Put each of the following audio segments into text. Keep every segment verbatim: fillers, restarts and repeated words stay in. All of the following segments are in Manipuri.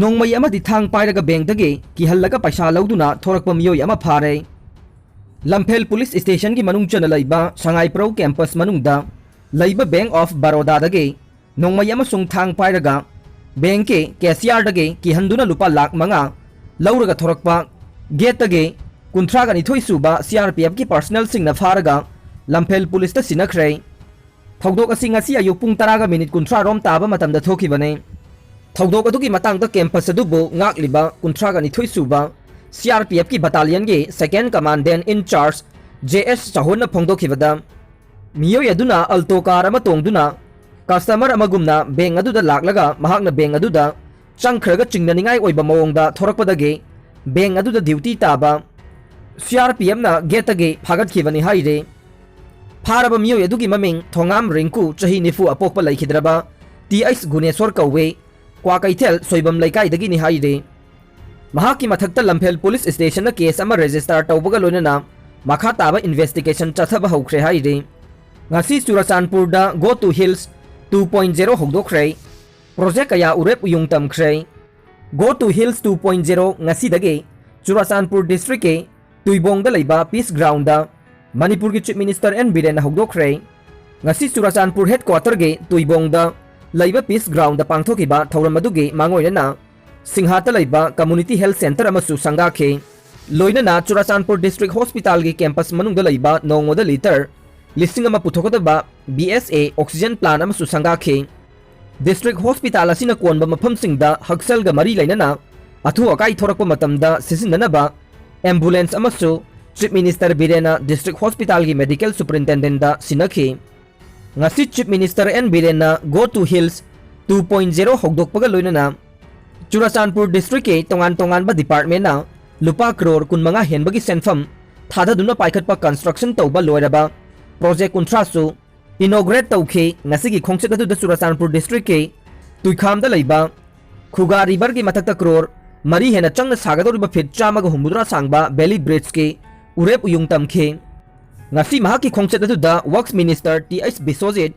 ꯅꯣꯡꯃꯩ ꯑꯃꯗꯤ ꯊꯥꯡ ꯄꯥꯏꯔꯒ ꯕꯦꯡꯛꯇꯒꯤ ꯀꯤꯍꯜꯂꯒ ꯄꯩꯁꯥ ꯂꯧꯗꯨꯅ ꯊꯣꯔꯛꯄ ꯃꯤꯑꯣꯏ ꯑꯃ ꯐꯥꯔꯦ꯫ ꯂꯝꯐꯦꯜ ꯄꯨꯂꯤꯁ ꯁ꯭ꯇꯦꯁꯟꯒꯤ ꯃꯅꯨꯡ ꯆꯟꯅ ꯂꯩꯕ ꯁꯉꯥꯏꯄ꯭ꯔꯧ ꯀꯦꯝꯄꯁ ꯃꯅꯨꯡꯗ ꯂꯩꯕ ꯕꯦꯡꯛ ꯑꯣꯐ ꯕꯔꯣꯗꯥꯗꯒꯤ ꯅꯣꯡꯃꯩ ꯑꯃꯁꯨꯡ ꯊꯥꯡ ꯄꯥꯏꯔꯒ ꯕꯦꯡꯛꯀꯤ ꯀꯦꯁꯤꯌꯥꯔꯗꯒꯤ ꯀꯤꯍꯟꯗꯨꯅ ꯂꯨꯄꯥ ꯂꯥꯈ ꯃꯉꯥ ꯂꯧꯔꯒ ꯊꯣꯔꯛꯄ ꯒꯦꯠꯇꯒꯤ ꯀꯨꯟꯊ꯭ꯔꯥꯒ ꯅꯤꯊꯣꯏ ꯁꯨꯕ ꯁꯤ ꯑꯥꯔ ꯄꯤ ꯑꯦꯐꯀꯤ ꯄꯔꯁꯅꯦꯜꯁꯤꯡꯅ ꯐꯥꯔꯒ ꯂꯝꯐꯦꯜ ꯄꯨꯂꯤꯁꯇ ꯁꯤꯟꯅꯈ꯭ꯔꯦ꯫ ꯊꯧꯗꯣꯛ ꯑꯁꯤ ꯉꯁꯤ ꯑꯌꯨꯛ ꯄꯨꯡ ꯇꯔꯥꯒ ꯃꯤꯅꯤꯠ ꯀꯨꯟꯊ꯭ꯔꯥ ꯔꯣꯝ ꯇꯥꯕ ꯃꯇꯝꯗ ꯊꯣꯛꯈꯤꯕꯅꯤ꯫ ꯊꯧꯗꯣꯛ ꯑꯗꯨꯒꯤ ꯃꯇꯥꯡꯗ ꯀꯦꯝꯄꯁ ꯑꯗꯨꯕꯨ ꯉꯥꯛꯂꯤꯕ ꯀꯨꯟꯊ꯭ꯔꯥꯒ ꯅꯤꯊꯣꯏ ꯁꯨꯕ ꯁꯤ ꯑꯥꯔ ꯄꯤ ꯑꯦꯐꯀꯤ ꯕꯇꯥꯂꯤꯌꯟꯒꯤ ꯁꯦꯀꯦꯟ ꯀꯃꯥꯟꯗꯦꯟ ꯏꯟ ꯆꯥꯔꯖ ꯖꯦ ꯑꯦꯁ ꯆꯥꯍꯣꯟꯅ ꯐꯣꯡꯗꯣꯛꯈꯤꯕꯗ, ꯃꯤꯑꯣꯏ ꯑꯗꯨꯅ ꯑꯜꯇꯣ ꯀꯥꯔ ꯑꯃ ꯇꯣꯡꯗꯨꯅ ꯀꯁꯇꯃꯔ ꯑꯃꯒꯨꯝꯅ ꯕꯦꯡꯛ ꯑꯗꯨꯗ ꯂꯥꯛꯂꯒ ꯃꯍꯥꯛꯅ ꯕꯦꯡꯛ ꯑꯗꯨꯗ ꯆꯪꯈ꯭ꯔꯒ ꯆꯤꯡꯅꯅꯤꯡꯉꯥꯏ ꯑꯣꯏꯕ ꯃꯑꯣꯡꯗ ꯊꯣꯔꯛꯄꯗꯒꯤ ꯕꯦꯡꯛ ꯑꯗꯨꯗ ꯗ꯭ꯌꯨꯇꯤ ꯇꯥꯕ ꯁꯤ ꯑꯥꯔ ꯄꯤ ꯑꯦꯐꯅ ꯒꯦꯠꯇꯒꯤ ꯐꯥꯒꯠꯈꯤꯕꯅꯤ ꯍꯥꯏꯔꯤ꯫ ꯐꯥꯔꯕ ꯃꯤꯑꯣꯏ ꯑꯗꯨꯒꯤ ꯃꯃꯤꯡ ꯊꯣꯉꯥꯝ ꯔꯤꯡꯀꯨ, ꯆꯍꯤ ꯅꯤꯐꯨ ꯑꯄꯣꯛꯄ ꯂꯩꯈꯤꯗ꯭ꯔꯕ, ꯇꯤ ꯑꯩꯆ ꯒꯨꯅꯦꯁꯣꯔ ꯀꯧꯋꯤ, ꯀ꯭ꯋꯥꯀꯩꯊꯦꯜ ꯁꯣꯏꯕꯝ ꯂꯩꯀꯥꯏꯗꯒꯤꯅꯤ ꯍꯥꯏꯔꯤ꯫ ꯃꯍꯥꯛꯀꯤ ꯃꯊꯛꯇ ꯂꯝꯐꯦꯜ ꯄꯨꯂꯤꯁ ꯁ꯭ꯇꯦꯁꯟꯗ ꯀꯦꯁ ꯑꯃ ꯔꯦꯖꯤꯁꯇꯥꯔ ꯇꯧꯕꯒ ꯂꯣꯏꯅꯅ ꯃꯈꯥ ꯇꯥꯕ ꯏꯟꯚꯦꯁꯇꯤꯒꯦꯁꯟ ꯆꯠꯊꯕ ꯍꯧꯈ꯭ꯔꯦ ꯍꯥꯏꯔꯤ꯫ ꯉꯁꯤ ꯆꯨꯔꯆꯥꯟꯄꯨꯔꯗ Go to Hills two point zero ꯍꯧꯗꯣꯛꯈ꯭ꯔꯦ꯫ ꯄ꯭ꯔꯣꯖꯦꯛ ꯀꯌꯥ ꯎꯔꯦꯞ ꯎꯌꯨꯡ ꯇꯝꯈ꯭ꯔꯦ꯫ Go to Hills two point zero ꯉꯁꯤꯗꯒꯤ ꯆꯨꯔꯆꯥꯟꯄꯨꯔ ꯗꯤꯁꯇ꯭ꯔꯤꯛꯀꯤ ꯇꯨꯏꯕꯣꯡꯗ ꯂꯩꯕ ꯄꯤꯁ ꯒ꯭ꯔꯥꯎꯟꯗ ꯃꯅꯤꯄꯨꯔꯒꯤ ꯆꯤꯐ ꯃꯤꯅꯤꯁꯇꯔ ꯑꯦꯟ ꯕꯤꯔꯦꯟꯅ ꯍꯧꯗꯣꯛꯈ꯭ꯔꯦ꯫ ꯉꯁꯤ ꯆꯨꯔꯆꯥꯟꯄꯨꯔ ꯍꯦꯗꯀ꯭ꯋꯥꯇꯔꯒꯤ ꯇꯨꯏꯕꯣꯡꯗ ꯂꯩꯕ ꯄꯤꯁ ꯒ꯭ꯔꯥꯎꯟꯗ ꯄꯥꯡꯊꯣꯛꯈꯤꯕ ꯊꯧꯔꯝ ꯑꯗꯨꯒꯤ ꯃꯥꯡꯑꯣꯏꯅꯅ ꯁꯤꯡꯍꯥꯠꯇ ꯂꯩꯕ ꯀꯝꯃꯨꯅꯤꯇꯤ ꯍꯦꯜꯊ ꯁꯦꯟꯇꯔ ꯑꯃꯁꯨ ꯁꯪꯒꯥꯈꯤ꯫ ꯂꯣꯏꯅꯅ ꯆꯨꯔꯆꯥꯟꯄꯨꯔ ꯗꯤꯁꯇ꯭ꯔꯤꯛ ꯍꯣꯁꯄꯤꯇꯥꯜꯒꯤ ꯀꯦꯝꯄꯁ ꯃꯅꯨꯡꯗ ꯂꯩꯕ ꯅꯣꯡꯃꯗ ꯂꯤꯇꯔ ꯂꯤꯁꯤꯡ ꯑꯃ ꯄꯨꯊꯣꯛꯀꯗꯕ ꯕꯤ ꯑꯦꯁ ꯑꯦ ꯑꯣꯛꯁꯤꯖꯦꯟ ꯄ꯭ꯂꯥꯟ ꯑꯃꯁꯨ ꯁꯪꯒꯥꯈꯤ꯫ ꯗꯤꯁꯇ꯭ꯔꯤꯛ ꯍꯣꯁꯄꯤꯇꯥꯜ ꯑꯁꯤꯅ ꯀꯣꯟꯕ ꯃꯐꯝꯁꯤꯡꯗ ꯍꯛꯁꯦꯜꯒ ꯃꯔꯤ ꯂꯩꯅꯅ ꯑꯊꯨ ꯑꯀꯥꯏ ꯊꯣꯔꯛꯄ ꯃꯇꯝꯗ ꯁꯤꯖꯤꯟꯅꯅꯕ ꯑꯦꯝꯕꯨꯂꯦꯟꯁ ꯑꯃꯁꯨ ꯆꯤꯐ ꯃꯤꯅꯤꯁꯇꯔ ꯕꯤꯔꯦꯟꯅ ꯗꯤꯁꯇ꯭ꯔꯤꯛ ꯍꯣꯁꯄꯤꯇꯥꯜꯒꯤ ꯃꯦꯗꯤꯀꯦꯜ ꯁꯨꯄꯔꯤꯟꯇꯦꯟꯗꯦꯟꯗ ꯁꯤꯟꯅꯈꯤ꯫ ꯉꯁꯤ ꯆꯤꯐ ꯃꯤꯅꯤꯁꯇꯔ ꯑꯦꯟ ꯕꯤꯔꯦꯟꯅ Go to Hills two point zero ꯍꯧꯗꯣꯛꯄꯒ ꯂꯣꯏꯅꯅ ꯆꯨꯔꯆꯥꯟꯄꯨꯔ ꯗꯤꯁꯇ꯭ꯔꯤꯛꯀꯤ ꯇꯣꯉꯥꯟ ꯇꯣꯉꯥꯟꯕ ꯗꯤꯄꯥꯔꯠꯃꯦꯟꯅ ꯂꯨꯄꯥ ꯀ꯭ꯔꯣꯔ ꯀꯨꯟꯃꯉꯥ ꯍꯦꯟꯕꯒꯤ ꯁꯦꯟꯐꯝ ꯊꯥꯗꯗꯨꯅ ꯄꯥꯏꯈꯠꯄ ꯀꯟꯁꯇ꯭ꯔꯛꯁꯟ ꯇꯧꯕ ꯂꯣꯏꯔꯕ ꯄ꯭ꯔꯣꯖꯦꯛ ꯀꯨꯟꯊ꯭ꯔꯥꯁꯨ ꯏꯅꯣꯒ꯭ꯔꯦꯠ ꯇꯧꯈꯤ꯫ ꯉꯁꯤꯒꯤ ꯈꯣꯡꯆꯠ ꯑꯗꯨꯗ ꯆꯨꯔꯆꯥꯟꯄꯨꯔ ꯗꯤꯁꯇ꯭ꯔꯤꯛꯀꯤ ꯇꯨꯏꯈꯥꯝꯗ ꯂꯩꯕ ꯈꯨꯒꯥ ꯔꯤꯚꯔꯒꯤ ꯃꯊꯛꯇ ꯀ꯭ꯔꯣꯔ ꯃꯔꯤ ꯍꯦꯟꯅ ꯆꯪꯅ ꯁꯥꯒꯗꯧꯔꯤꯕ ꯐꯤꯠ ꯆꯥꯝꯃꯒ ꯍꯨꯝꯐꯨꯇꯔꯥ ꯁꯥꯡꯕ ꯚꯦꯂꯤ ꯕ꯭ꯔꯤꯖꯀꯤ ꯎꯔꯦꯞ ꯎꯌꯨꯡ ꯇꯝꯈꯤ꯫ ꯉꯁꯤ ꯃꯍꯥꯛꯀꯤ ꯈꯣꯡꯆꯠ ꯑꯗꯨꯗ works minister T H Biswajit,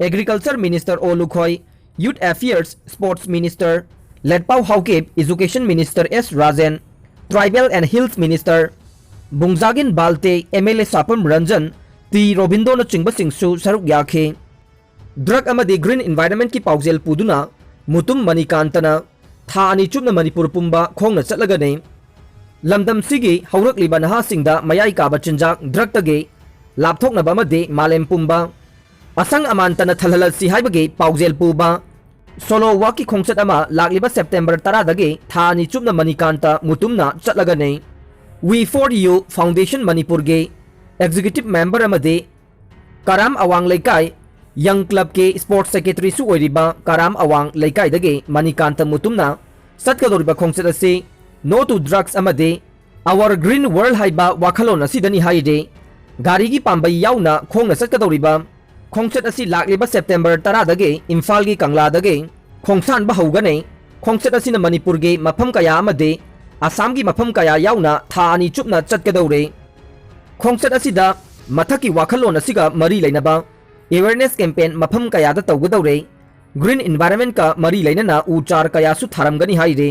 agriculture minister O Lukhoi, youth affairs, sports minister Letpao Haokip, Education Minister S Rajen, Tribal and Hills Minister Bungzagin Valte, M L A Sapam Ranjan, T ꯔꯣꯕꯤꯟꯗꯣꯅꯆꯤꯡꯕꯁꯤꯡꯁꯨ ꯁꯔꯨꯛ ꯌꯥꯈꯤ꯫ ꯗ꯭ꯔꯒ ꯑꯃꯗꯤ ꯒ꯭ꯔꯤꯟ ꯏꯟꯚꯥꯏꯔꯟꯃꯦꯟꯠꯀꯤ ꯄꯥꯎꯖꯦꯜ ꯄꯨꯗꯨꯅ ꯃꯨꯇꯨꯝ ꯃꯅꯤꯀꯥꯟꯇꯅ ꯊꯥ ꯑꯅꯤ ꯆꯨꯞꯅ ꯃꯅꯤꯄꯨꯔ ꯄꯨꯝꯕ ꯈꯣꯡꯅ ꯆꯠꯂꯒꯅꯤ꯫ ꯂꯝꯗꯝꯁꯤꯒꯤ ꯍꯧꯔꯛꯂꯤꯕ ꯅꯍꯥꯁꯤꯡꯗ ꯃꯌꯥꯏ ꯀꯥꯕ ꯆꯤꯟꯖꯥꯛ ꯗ꯭ꯔꯒꯇꯒꯤ ꯂꯥꯞꯊꯣꯛꯅꯕ ꯑꯃꯗꯤ ꯃꯥꯂꯦꯝ ꯄꯨꯝꯕ ꯑꯁꯪ ꯑꯃꯥꯟ ꯇꯅ ꯊꯜꯍꯜꯂꯁꯤ ꯍꯥꯏꯕꯒꯤ ꯄꯥꯎꯖꯦꯜ ꯄꯨꯕ ꯁꯣꯂꯣ ꯋꯥꯛꯀꯤ ꯈꯣꯡꯆꯠ ꯑꯃ ꯂꯥꯛꯂꯤꯕ ꯁꯦꯞꯇꯦꯝꯕꯔ ꯇꯔꯥꯗꯒꯤ ꯊꯥ ꯑꯅꯤ ꯆꯨꯞꯅ Manikanta ꯃꯨꯇꯨꯝꯅ ꯆꯠꯂꯒꯅꯤ꯫ We for You Foundation ꯃꯅꯤꯄꯨꯔꯒꯤ ꯑꯦꯛꯖꯤꯀ꯭ꯌꯨꯇꯤꯚ ꯃꯦꯝꯕꯔ ꯑꯃꯗꯤ ꯀꯔꯥꯝ ꯑꯋꯥꯡ ꯂꯩꯀꯥꯏ ꯌꯪ ꯀ꯭ꯂꯕꯀꯤ ꯁ꯭ꯄꯣꯔꯠꯁ ꯁꯦꯀ꯭ꯔꯦꯇꯔꯤꯁꯨ ꯑꯣꯏꯔꯤꯕ ꯀꯔꯥꯝ ꯑꯋꯥꯡ ꯂꯩꯀꯥꯏꯗꯒꯤ ꯃꯅꯤꯀꯥꯟꯇ ꯃꯨꯇꯨꯝꯅ ꯆꯠꯀꯗꯧꯔꯤꯕ ꯈꯣꯡꯆꯠ ꯑꯁꯤ No to Drugs ꯑꯃꯗꯤ Our Green World ꯍꯥꯏꯕ ꯋꯥꯈꯜꯂꯣꯟ ꯑꯁꯤꯗꯅꯤ ꯍꯥꯏꯔꯤ꯫ ꯒꯥꯔꯤꯒꯤ ꯄꯥꯝꯕꯩ ꯌꯥꯎꯅ ꯈꯣꯡꯅ ꯆꯠꯀꯗꯧꯔꯤꯕ ꯈꯣꯡꯆꯠ ꯑꯁꯤ ꯂꯥꯛꯂꯤꯕ ꯁꯦꯞꯇꯦꯝꯕꯔ ꯇꯔꯥꯗꯒꯤ ꯏꯝꯐꯥꯜꯒꯤ ꯀꯪꯂꯥꯗꯒꯤ ꯈꯣꯡꯁꯥꯟꯕ ꯍꯧꯒꯅꯤ꯫ ꯈꯣꯡꯆꯠ ꯑꯁꯤꯅ ꯃꯅꯤꯄꯨꯔꯒꯤ ꯃꯐꯝ ꯀꯌꯥ ꯑꯃꯗꯤ ꯑꯁꯥꯝꯒꯤ ꯃꯐꯝ ꯀꯌꯥ ꯌꯥꯎꯅ ꯊꯥ ꯑꯅꯤ ꯆꯨꯞꯅ ꯆꯠꯀꯗꯧꯔꯤ꯫ ꯈꯣꯡꯆꯠ ꯑꯁꯤꯗ ꯃꯊꯛꯀꯤ ꯋꯥꯈꯜꯂꯣꯟ ꯑꯁꯤꯒ ꯃꯔꯤ ꯂꯩꯅꯕ ꯑꯦꯋꯦꯔꯅꯦꯁ ꯀꯦꯝꯄꯦꯟ ꯃꯐꯝ ꯀꯌꯥꯗ ꯇꯧꯒꯗꯧꯔꯦ꯫ ꯒ꯭ꯔꯤꯟ ꯏꯟꯚꯥꯏꯔꯟꯃꯦꯟꯠꯀ ꯃꯔꯤ ꯂꯩꯅꯅ ꯎ ꯆꯥꯔ ꯀꯌꯥꯁꯨ ꯊꯥꯔꯝꯒꯅꯤ ꯍꯥꯏꯔꯤ꯫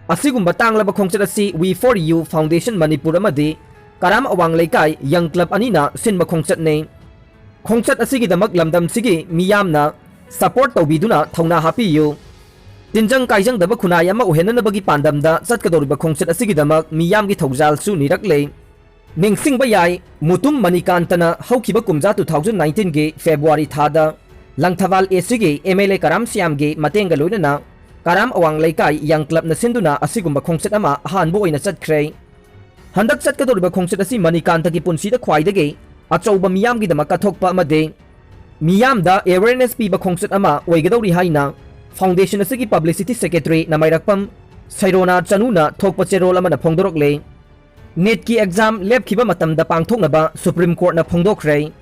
ꯑꯁꯤꯒꯨꯝꯕ ꯇꯥꯡꯂꯕ ꯈꯣꯡꯆꯠ ꯑꯁꯤ We for You Foundation Manipur ꯑꯃꯗꯤ ꯀꯔꯥꯝ ꯑꯋꯥꯡ ꯂꯩꯀꯥꯏ ꯌꯪ ꯀ꯭ꯂꯕ ꯑꯅꯤꯅ ꯁꯤꯟꯕ ꯈꯣꯡꯆꯠꯅꯤ꯫ ꯈꯣꯡꯆꯠ ꯑꯁꯤꯒꯤꯗꯃꯛ ꯂꯝꯗꯝꯁꯤꯒꯤ ꯃꯤꯌꯥꯝꯅ ꯁꯄꯣꯔꯠ ꯇꯧꯕꯤꯗꯨꯅ ꯊꯧꯅꯥ ꯍꯥꯞꯄꯤꯌꯨ꯫ ꯇꯤꯟꯖꯪ ꯀꯥꯏꯖꯪꯗꯕ ꯈꯨꯟꯅꯥꯏ ꯑꯃ ꯑꯣꯏꯍꯟꯅꯅꯕꯒꯤ ꯄꯥꯟꯗꯝꯗ ꯆꯠꯀꯗꯧꯔꯤꯕ ꯈꯣꯡꯆꯠ ꯑꯁꯤꯒꯤꯗꯃꯛ ꯃꯤꯌꯥꯝꯒꯤ ꯊꯧꯖꯥꯜꯁꯨ ꯅꯤꯔꯛꯂꯦ꯫ ꯅꯤꯡꯁꯤꯡꯕ ꯌꯥꯏ, ꯃꯨꯇꯨꯝ ꯃꯅꯤꯀꯥꯟꯇꯅ ꯍꯧꯈꯤꯕ ꯀꯨꯝꯖꯥ two thousand nineteenꯒꯤ ꯐꯦꯕ꯭ꯔꯨꯋꯥꯔꯤ ꯊꯥꯗ ꯂꯪꯊꯕꯥꯜ ACꯒꯤ MLA ꯀꯔꯥꯝ ꯁ꯭ꯌꯥꯝꯒꯤ ꯃꯇꯦꯡꯒ ꯂꯣꯏꯅꯅ ꯀꯔꯥꯝ ꯑꯋꯥꯡ ꯂꯩꯀꯥꯏ ꯌꯪ ꯀ꯭ꯂꯕꯅ ꯁꯤꯟꯗꯨꯅ ꯑꯁꯤꯒꯨꯝꯕ ꯈꯣꯡꯆꯠ ꯑꯃ ꯑꯍꯥꯟꯕ ꯑꯣꯏꯅ ꯆꯠꯈ꯭ꯔꯦ꯫ ꯍꯟꯗꯛ ꯆꯠꯀꯗꯧꯔꯤꯕ ꯈꯣꯡꯆꯠ ꯑꯁꯤ ꯃꯅꯤꯀꯥꯟꯇꯒꯤ ꯄꯨꯟꯁꯤꯗ ꯈ꯭ꯋꯥꯏꯗꯒꯤ ꯑꯆꯧꯕ ꯃꯤꯌꯥꯝꯒꯤꯗꯃꯛ ꯀꯠꯊꯣꯛꯄ ꯑꯃꯗꯤ ꯃꯤꯌꯥꯝꯗ ꯑꯦꯋꯦꯔꯅꯦꯁ ꯄꯤꯕ ꯈꯣꯡꯆꯠ ꯑꯃ ꯑꯣꯏꯒꯗꯧꯔꯤ ꯍꯥꯏꯅ ꯐꯥꯎꯟꯗꯦꯁꯟ ꯑꯁꯤꯒꯤ ꯄꯕ꯭ꯂꯤꯁꯤꯇꯤ ꯁꯦꯀ꯭ꯔꯦꯇꯔꯤ ꯅꯃꯥꯏꯔꯛꯄꯝ ꯁꯩꯔꯣꯅꯥ ꯆꯅꯨꯅ ꯊꯣꯛꯄ ꯆꯦꯔꯣꯜ ꯑꯃꯅ ꯐꯣꯡꯗꯣꯔꯛꯂꯦ꯫ ꯅꯦꯠꯀꯤ ꯑꯦꯛꯖꯥꯝ ꯂꯦꯞꯈꯤꯕ ꯃꯇꯝꯗ ꯄꯥꯡꯊꯣꯛꯅꯕ ꯁꯨꯄ꯭ꯔꯤꯝ ꯀꯣꯔꯠꯅ ꯐꯣꯡꯗꯣꯛꯈ꯭ꯔꯦ꯫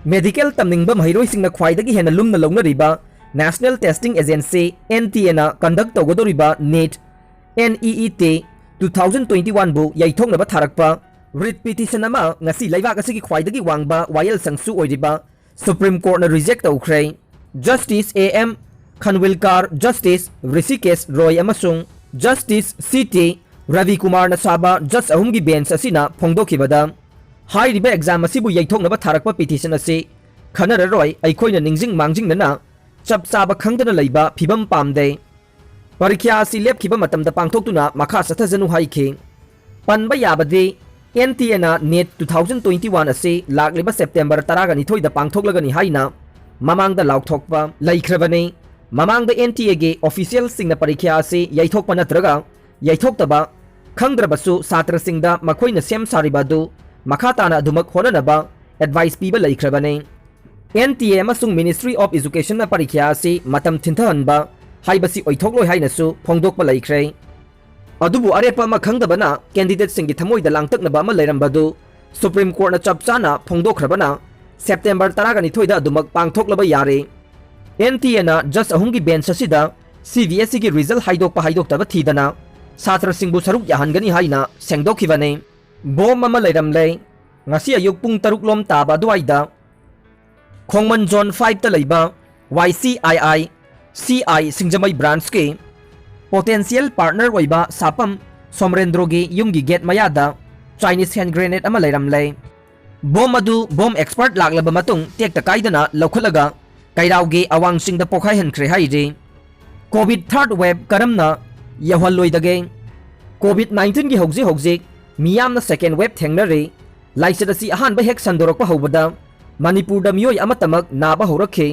ꯃꯦꯗꯤꯀꯦꯜ ꯇꯝꯅꯤꯡꯕ ꯃꯍꯩꯔꯣꯏꯁꯤꯡꯅ ꯈ꯭ꯋꯥꯏꯗꯒꯤ ꯍꯦꯟꯅ ꯂꯨꯝꯅ ꯂꯧꯅꯔꯤꯕ National Testing Agency, NTAꯅ ꯀꯟꯗꯛ ꯇꯧꯒꯗꯧꯔꯤꯕ NEET, NEET two thousand twenty oneꯕꯨ ꯌꯩꯊꯣꯛꯅꯕ ꯊꯥꯔꯛꯄ ꯔꯤꯠ ꯄꯤꯇꯤꯁꯟ ꯑꯃ ꯉꯁꯤ ꯂꯩꯕꯥꯛ ꯑꯁꯤꯒꯤ ꯈ꯭ꯋꯥꯏꯗꯒꯤ ꯋꯥꯡꯕ ꯋꯥꯌꯦꯜꯁꯪꯁꯨ ꯑꯣꯏꯔꯤꯕ ꯁꯨꯄ꯭ꯔꯤꯝ ꯀꯣꯔꯠꯅ ꯔꯤꯖꯦꯛ ꯇꯧꯈ꯭ꯔꯦ꯫ Justice A M Khanwilkar, justice Hrishikesh Roy ꯑꯃꯁꯨꯡ ꯖꯁꯇꯤꯁ ꯁꯤ ꯇꯤ ꯔꯕꯤ ꯀꯨꯃꯥꯔꯅ ꯁꯥꯕ ꯖꯖ ꯑꯍꯨꯝꯒꯤ ꯕꯦꯟꯆ ꯑꯁꯤꯅ ꯐꯣꯡꯗꯣꯛꯈꯤꯕꯗ, ꯍꯥꯏꯔꯤꯕ ꯑꯦꯛꯖꯥꯝ ꯑꯁꯤꯕꯨ ꯌꯩꯊꯣꯛꯅꯕ ꯊꯥꯔꯛꯄ ꯄꯤꯇꯤꯁꯟ ꯑꯁꯤ ꯈꯟꯅꯔꯔꯣꯏ, ꯑꯩꯈꯣꯏꯅ ꯅꯤꯡꯁꯤꯡ ꯃꯥꯡꯖꯤꯡꯅꯅ ꯆꯞ ꯆꯥꯕ ꯈꯪꯗꯅ ꯂꯩꯕ ꯐꯤꯕꯝ ꯄꯥꯝꯗꯦ꯫ ꯄꯔꯤꯈ꯭ꯌꯥ ꯑꯁꯤ ꯂꯦꯞꯈꯤꯕ ꯃꯇꯝꯗ ꯄꯥꯡꯊꯣꯛꯇꯨꯅ ꯃꯈꯥ ꯆꯠꯊꯖꯅꯨ ꯍꯥꯏꯈꯤ꯫ ꯄꯟꯕ ꯌꯥꯕꯗꯤ, ꯑꯦꯟ ꯇꯤ ꯑꯦꯅ net two thousand twenty one ꯑꯁꯤ ꯂꯥꯛꯂꯤꯕ ꯁꯦꯞꯇꯦꯝꯕꯔ ꯇꯔꯥꯒ ꯅꯤꯊꯣꯏꯗ ꯄꯥꯡꯊꯣꯛꯂꯒꯅꯤ ꯍꯥꯏꯅ ꯃꯃꯥꯡꯗ ꯂꯥꯎꯊꯣꯛꯄ ꯂꯩꯈ꯭ꯔꯕꯅꯤ꯫ ꯃꯃꯥꯡꯗ ꯑꯦꯟ ꯇꯤ ꯑꯦꯒꯤ ꯑꯣꯐꯤꯁꯤꯌꯦꯜꯁꯤꯡꯅ ꯄꯔꯤꯈ꯭ꯌꯥ ꯑꯁꯤ ꯌꯩꯊꯣꯛꯄ ꯅꯠꯇ꯭ꯔꯒ ꯌꯩꯊꯣꯛꯇꯕ ꯈꯪꯗ꯭ꯔꯕꯁꯨ, ꯁꯥꯇ꯭ꯔꯁꯤꯡꯗ ꯃꯈꯣꯏꯅ ꯁꯦꯝ ꯁꯥꯔꯤꯕ ꯑꯗꯨ ꯃꯈꯥ ꯇꯥꯅ ꯑꯗꯨꯃꯛ ꯍꯣꯠꯅꯅꯕ ꯑꯦꯗꯚꯥꯏꯁ ꯄꯤꯕ ꯂꯩꯈ꯭ꯔꯕꯅꯤ꯫ ꯑꯦꯟ ꯇꯤ ꯑꯦ ꯑꯃꯁꯨꯡ Ministry of Educationꯅ ꯄꯔꯤꯈ꯭ꯌꯥ ꯑꯁꯤ ꯃꯇꯝ ꯊꯤꯟꯊꯍꯟꯕ ꯍꯥꯏꯕꯁꯤ ꯑꯣꯏꯊꯣꯛꯂꯣꯏ ꯍꯥꯏꯅꯁꯨ ꯐꯣꯡꯗꯣꯛꯄ ꯂꯩꯈ꯭ꯔꯦ꯫ ꯑꯗꯨꯕꯨ ꯑꯔꯦꯞꯄ ꯑꯃ ꯈꯪꯗꯕꯅ ꯀꯦꯟꯗꯤꯗꯦꯠꯁꯤꯡꯒꯤ ꯊꯃꯣꯏꯗ ꯂꯥꯡꯇꯛꯅꯕ ꯑꯃ ꯂꯩꯔꯝꯕꯗꯨ ꯁꯨꯄ꯭ꯔꯤꯝ ꯀꯣꯔꯠꯅ ꯆꯞ ꯆꯥꯅ ꯐꯣꯡꯗꯣꯛꯈ꯭ꯔꯕꯅ ꯁꯦꯞꯇꯦꯝꯕꯔ ꯇꯔꯥꯒ ꯅꯤꯊꯣꯏꯗ ꯑꯗꯨꯃꯛ ꯄꯥꯡꯊꯣꯛꯂꯕ ꯌꯥꯔꯦ꯫ ꯑꯦꯟ ꯇꯤ ꯑꯦꯅ ꯖꯖ ꯑꯍꯨꯝꯒꯤ ꯕꯦꯟꯆ ꯑꯁꯤꯗ ꯁꯤ ꯕꯤ ꯑꯦꯁ ꯏꯒꯤ ꯔꯤꯖꯜ ꯍꯥꯏꯗꯣꯛꯄ ꯍꯥꯏꯗꯣꯛꯇꯕ ꯊꯤꯗꯅ ꯁꯥꯇ꯭ꯔꯁꯤꯡꯕꯨ ꯁꯔꯨꯛ ꯌꯥꯍꯟꯒꯅꯤ ꯍꯥꯏꯅ ꯁꯦꯡꯗꯣꯛꯈꯤꯕꯅꯤ꯫ ꯕꯣꯝ ꯑꯃ ꯂꯩꯔꯝꯂꯦ꯫ ꯉꯁꯤ ꯑꯌꯨꯛ ꯄꯨꯡ ꯇꯔꯨꯛ ꯂꯣꯝ ꯇꯥꯕ ꯑꯗꯨꯋꯥꯏꯗ ꯈꯣꯡꯃꯟ ꯖꯣꯟ fiveꯇ ꯂꯩꯕ ꯋꯥꯏ C I I C I Singjamei ꯕ꯭ꯔꯥꯟꯆꯀꯤ potential partner ꯑꯣꯏꯕ ꯁꯥꯄꯝ ꯁꯣꯃꯔꯦꯟꯗ꯭ꯔꯣꯒꯤ ꯌꯨꯝꯒꯤ ꯒꯦꯠ ꯃꯌꯥꯗ ꯆꯥꯏꯅꯤꯁ ꯍꯦꯟ ꯒ꯭ꯔꯦꯅꯦꯗ ꯑꯃ ꯂꯩꯔꯝꯂꯦ꯫ ꯕꯣꯝ ꯑꯗꯨ ꯕꯣꯝ ꯑꯦꯛꯁꯄꯔꯠ ꯂꯥꯛꯂꯕ ꯃꯇꯨꯡ ꯇꯦꯛꯇ ꯀꯥꯏꯗꯅ ꯂꯧꯈꯠꯂꯒ ꯀꯩꯔꯥꯎꯒꯤ ꯑꯋꯥꯡ ꯆꯤꯡꯗ ꯄꯣꯈꯥꯏꯍꯟꯈ꯭ꯔꯦ ꯍꯥꯏꯔꯤ꯫ ꯀꯣꯚꯤꯗ ꯊꯥꯔꯗ ꯋꯦꯕ ꯀꯔꯝꯅ ꯌꯧꯍꯜꯂꯣꯏꯗꯒꯦ? ꯀꯣꯚꯤꯗ nineteen ꯒꯤ ꯍꯧꯖꯤꯛ ꯍꯧꯖꯤꯛ ꯃꯤꯌꯥꯝꯅ ꯁꯦꯀꯦꯟꯗ ꯋꯦꯕ ꯊꯦꯡꯅꯔꯤ꯫ ꯂꯥꯏꯆꯠ ꯑꯁꯤ ꯑꯍꯥꯟꯕ ꯍꯦꯛ ꯁꯟꯗꯣꯔꯛꯄ ꯍꯧꯕꯗ ꯃꯅꯤꯄꯨꯔꯗ ꯃꯤꯑꯣꯏ ꯑꯃꯠꯇꯃꯛ ꯅꯥꯕ ꯍꯧꯔꯛꯈꯤ꯫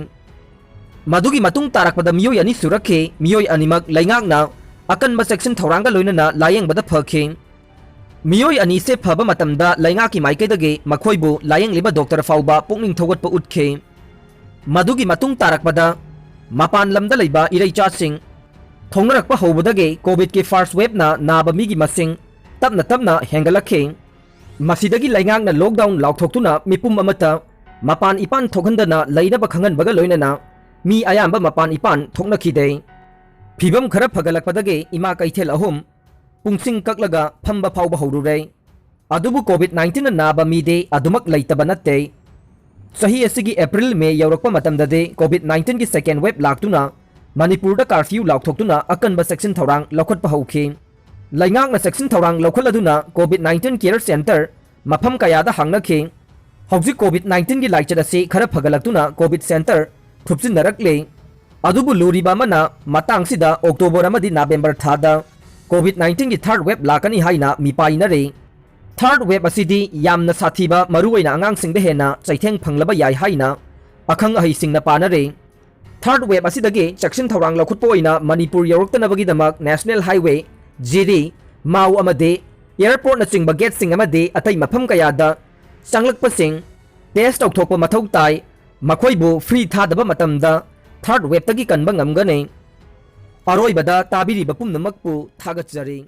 ꯃꯗꯨꯒꯤ ꯃꯇꯨꯡ ꯇꯥꯔꯛꯄꯗ ꯃꯤꯑꯣꯏ ꯑꯅꯤ ꯁꯨꯔꯛꯈꯤ꯫ ꯃꯤꯑꯣꯏ ꯑꯅꯤꯃꯛ ꯂꯩꯉꯥꯛꯅ ꯑꯀꯟꯕ ꯆꯦꯛꯁꯤꯟ ꯊꯧꯔꯥꯡꯒ ꯂꯣꯏꯅꯅ ꯂꯥꯌꯦꯡꯕꯗ ꯐꯈꯤ꯫ ꯃꯤꯑꯣꯏ ꯑꯅꯤꯁꯦ ꯐꯕ ꯃꯇꯝꯗ ꯂꯩꯉꯥꯛꯀꯤ ꯃꯥꯏꯀꯩꯗꯒꯤ ꯃꯈꯣꯏꯕꯨ ꯂꯥꯌꯦꯡꯂꯤꯕ ꯗꯣꯛꯇꯔ ꯐꯥꯎꯕ ꯄꯨꯛꯅꯤꯡ ꯊꯧꯒꯠꯄ ꯎꯠꯈꯤ꯫ ꯃꯗꯨꯒꯤ ꯃꯇꯨꯡ ꯇꯥꯔꯛꯄꯗ ꯃꯄꯥꯟ ꯂꯝꯗ ꯂꯩꯕ ꯏꯔꯩꯆꯥꯁꯤꯡ ꯊꯣꯡꯅꯔꯛꯄ ꯍꯧꯕꯗꯒꯤ ꯀꯣꯚꯤꯗꯀꯤ ꯐꯥꯔꯁ ꯋꯦꯕꯅ ꯅꯥꯕ ꯃꯤꯒꯤ ꯃꯁꯤꯡ ꯇꯞꯅ ꯇꯞꯅ ꯍꯦꯟꯒꯠꯂꯛꯈꯤ꯫ ꯃꯁꯤꯗꯒꯤ ꯂꯩꯉꯥꯛꯅ ꯂꯣꯛꯗꯥꯎꯟ ꯂꯥꯎꯊꯣꯛꯇꯨꯅ ꯃꯤꯄꯨꯝ ꯑꯃꯠꯇ ꯃꯄꯥꯟ ꯏꯄꯥꯟ ꯊꯣꯛꯍꯟꯗꯅ ꯂꯩꯅꯕ ꯈꯪꯍꯟꯕꯒ ꯂꯣꯏꯅꯅ ꯃꯤ ꯑꯌꯥꯝꯕ ꯃꯄꯥꯟ ꯏꯄꯥꯟ ꯊꯣꯛꯅꯈꯤꯗꯦ꯫ ꯐꯤꯕꯝ ꯈꯔ ꯐꯒꯠꯂꯛꯄꯗꯒꯤ ꯏꯃꯥ ꯀꯩꯊꯦꯜ ꯑꯍꯨꯝ ꯄꯨꯡꯁꯤꯡ ꯀꯛꯂꯒ ꯐꯝꯕ ꯐꯥꯎꯕ ꯍꯧꯔꯨꯔꯦ꯫ ꯑꯗꯨꯕꯨ ꯀꯣꯚꯤꯗ nineteen ꯅ ꯅꯥꯕ ꯃꯤꯗꯤ ꯑꯗꯨꯃꯛ ꯂꯩꯇꯕ ꯅꯠꯇꯦ꯫ ꯆꯍꯤ ꯑꯁꯤꯒꯤ ꯑꯦꯄ꯭ꯔꯤꯜ ꯃꯦ ꯌꯧꯔꯛꯄ ꯃꯇꯝꯗꯗꯤ ꯀꯣꯚꯤꯗ nineteen ꯒꯤ ꯁꯦꯀꯦꯟ ꯋꯦꯕ ꯂꯥꯛꯇꯨꯅ ꯃꯅꯤꯄꯨꯔꯗ curfew ꯂꯥꯎꯊꯣꯛꯇꯨꯅ ꯑꯀꯟꯕ ꯆꯦꯛꯁꯤꯟ ꯊꯧꯔꯥꯡ ꯂꯧꯈꯠꯄ ꯍꯧꯈꯤ꯫ ꯂꯩꯉꯥꯛꯅ ꯆꯦꯛꯁꯤꯟ ꯊꯧꯔꯥꯡ ꯂꯧꯈꯠꯂꯗꯨꯅ COVID nineteen care center ꯃꯐꯝ ꯀꯌꯥꯗ ꯍꯥꯡꯅꯈꯤ꯫ ꯍꯧꯖꯤꯛ COVID nineteenꯒꯤ ꯂꯥꯏꯆꯠ ꯑꯁꯤ ꯈꯔ ꯐꯒꯠꯂꯛꯇꯨꯅ COVID center ꯊꯨꯞꯆꯤꯟꯅꯔꯛꯂꯦ꯫ ꯑꯗꯨꯕꯨ ꯂꯨꯔꯤꯕ ꯑꯃꯅ, ꯃꯇꯥꯡꯁꯤꯗ October ꯑꯃꯗꯤ November ꯊꯥꯗ COVID nineteenꯒꯤ third wave ꯂꯥꯛꯀꯅꯤ ꯍꯥꯏꯅ ꯃꯤꯄꯥꯏꯅꯔꯦ꯫ Third wave ꯑꯁꯤꯗꯤ ꯌꯥꯝꯅ ꯁꯥꯊꯤꯕ, ꯃꯔꯨꯑꯣꯏꯅ ꯑꯉꯥꯡꯁꯤꯡꯗ ꯍꯦꯟꯅ ꯆꯩꯊꯦꯡ ꯐꯪꯂꯕ ꯌꯥꯏ ꯍꯥꯏꯅ ꯑꯈꯪ ꯑꯍꯩꯁꯤꯡꯅ ꯄꯥꯅꯔꯦ꯫ Third wave ꯑꯁꯤꯗꯒꯤ ꯆꯦꯛꯁꯤꯟ ꯊꯧꯔꯥꯡ ꯂꯧꯈꯠꯄ ꯑꯣꯏꯅ ꯃꯅꯤꯄꯨꯔ ꯌꯧꯔꯛꯇꯅꯕꯒꯤꯗꯃꯛ National Highway, ꯖꯤꯔꯤ, ꯃꯥꯎ ꯑꯃꯗꯤ airportꯅꯆꯤꯡꯕ gateꯁꯤꯡ ꯑꯃꯗꯤ ꯑꯇꯩ ꯃꯐꯝ ꯀꯌꯥꯗ ꯆꯪꯂꯛꯄꯁꯤꯡ test ꯇꯧꯊꯣꯛꯄ ꯃꯊꯧ ꯇꯥꯏ꯫ ꯃꯈꯣꯏꯕꯨ free ꯊꯥꯗꯕ ꯃꯇꯝꯗ third waveꯇꯒꯤ ꯀꯟꯕ ꯉꯝꯒꯅꯤ꯫ ꯑꯔꯣꯏꯕꯗ ꯇꯥꯕꯤꯔꯤꯕ ꯄꯨꯝꯅꯃꯛꯄꯨ ꯊꯥꯒꯠꯆꯔꯤ꯫